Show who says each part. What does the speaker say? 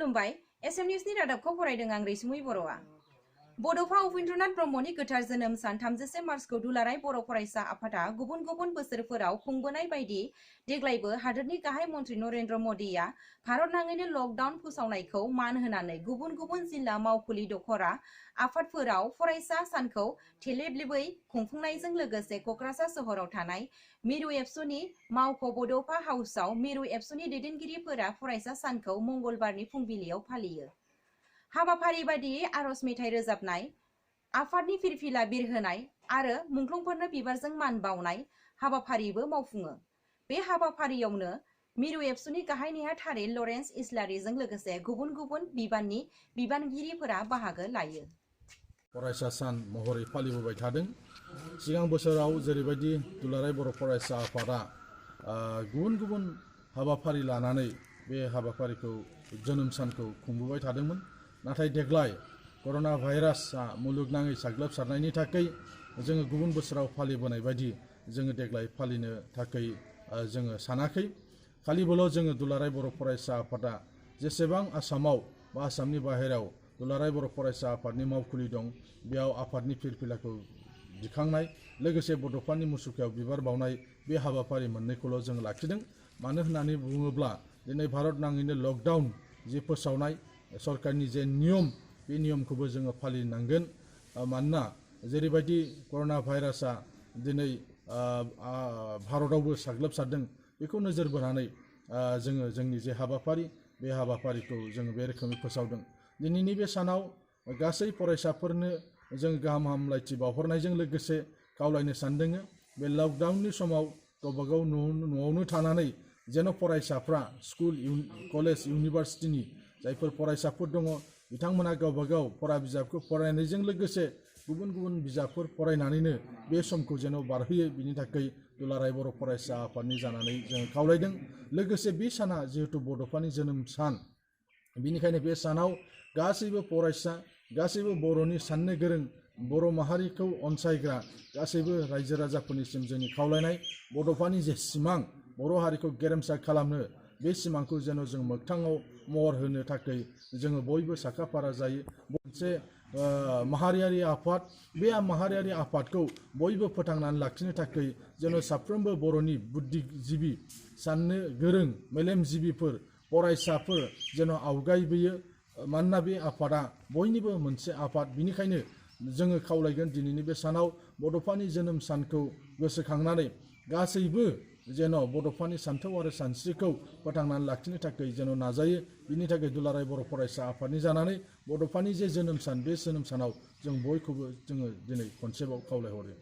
Speaker 1: खुलुमबाय एसएम निउसनि रादाबखौ फरायदों आं रैसुमै बर'आ। बड'फा उपेन्द्रनाथ ब्रह्मनि गोथार जोनोम सान 30 मार्चखौ दुलाराय बर' फरायसा आफादा गुबुन गुबुन बोसोरफोराव खुंबोनाय बायदि देग्लायबो हादोरनि गाहाय मन्थ्रि नरेन्द्र मदिया भारतनाङैनो लकडाउन फोसावनायखौ मान होनानै गुबुन गुबुन जिल्ला मावखुलि दखरा आफादफोराव फरायसा सानखौ थेलेबलेबै खुंफुंनायजों लोगोसे क'क्राझार सोहोराव थानाय मिरु एबसुनि मावख' बड'फा हाउसआव मिरु एबसुनि दैदेनगिरिफोरा फरायसा सानखौ मंगलबारनि फुंबिलियाव फालियो। हाबाफारि बायदियै आरज मेथाइ रोजाबनाय, आफादनि फिरफिला बिरहोनाय आरो मुंख्लंफोरनो बिबारजों मान बावनाय हाबाफारिबो मावफुङो। बे हाबाफारियावनो मिरु एबसुनि गाहाय नेहाथारि लरेन्स इस्लारिजों लोगोसे गुबुन गुबुन बिबाननि बिबानगिरिफोरा बाहागो लायो।
Speaker 2: फरायसा सान महरै फालिबोबाय थादों। सिगां बोसोराव जेरैबायदि दुलाराय बर' फरायसा आफादा गुबुन गुबुन हाबाफारि लानानै बे हाबाफारिखौ जोनोम सानखौ खुंबोबाय थादोंमोन, नाथाय देग्लाय कर'ना भाइरासआ मुलुगनाङै साग्लोबसारनायनि थाखाय जोङो गुबुन बोसोराव फालिबोनाय बायदि जोङो देग्लाय फालिनो थाखाय जोङो सानाखै। खालिबोल' जोङो दुलाराय बर' फरायसा आफादा जेसेबां आसामाव बा आसामनि बाहेरायाव दुलाराय बर' फरायसा आफादनि मावखुलि दं बेयाव आफादनि फिरफिलाखौ दिखांनाय लोगोसे बड'फानि मुसुखायाव बिबार बावनाय बे हाबाफारि मोननैखौल' जों लाखिदों। मानो होननानै बुङोब्ला दिनै भारत नाङैनो लकडाउन जि फोसावनाय सरकारनि जे नियम बे नियमखौबो जोङो फालिनांगोन। मानोना जेरैबायदि कर'ना भाइरासआ दिनै भारतआवबो साग्लोबसारदों बेखौ नोजोर बोनानै जोङो जोंनि जे हाबाफारि बे हाबाफारिखौ जोङो बे रोखोमै फोसावदों। दिनैनि बे सानाव गासै फरायसाफोरनो जों गाहाम हामलायथि बावहरनायजों लोगोसे खावलायनो सानदों बे लकडाउननि समाव गावबागाव न'आवनो थानानै जेन' फरायसाफ्रा स्कुल कलेज इउनिभार्सिटिनि जायफोर फरायसाफोर दङ बिथांमोना गावबागाव फरा बिजाबखौ फरायनायजों लोगोसे गुबुन गुबुन बिजाबफोर फरायनानैनो बे समखौ जेन' बारहोयो बिनि थाखाय दुलाराय बर' फरायसा आफादनि जानानै जों खावलायदों। लोगोसे बे साना जिहेतु बड'फानि जोनोम सान, बिनिखायनो बे सानाव गासैबो फरायसा गासैबो बर'नि साननो गोरों बर' माहारिखौ अनसायग्रा गासैबो रायजो राजाफोरनिसिम जोंनि खावलायनाय बड'फानि जे सिमां बर' हारिखौ गेरेमसा खालामनो बे सिमांखौ जेन' जों मोगथाङाव महर होनो थाखाय जोङो बयबो साखाफारा जायो। मोनसे माहारियारि आफाद, बे माहारियारि आफादखौ बयबो फोथांनानै लाखिनो थाखाय जेन' साफ्रोमबो बर'नि बुद्धिजिबि साननो गोरों मेलेमजिबिफोर फरायसाफोर जेन' आवगायबोयो। मानोना बे आफादा बयनिबो मोनसे आफाद, बिनिखायनो जोङो खावलायगोन दिनैनि बे सानाव बड'फानि जोनोम सानखौ गोसोखांनानै गासैबो जेन' बड'फानि सान्थौ आरो सानस्रिखौ फोथांनानै लाखिनो थाखाय जेन' नाजायो। बिनि थाखाय दुलाराय बर' फरायसा आफादनि जानानै बड'फानि जे जोनोम सान बे जोनोम सानाव जों बयखौबो जोङो दिनै खनसेबाव खावलायहरो।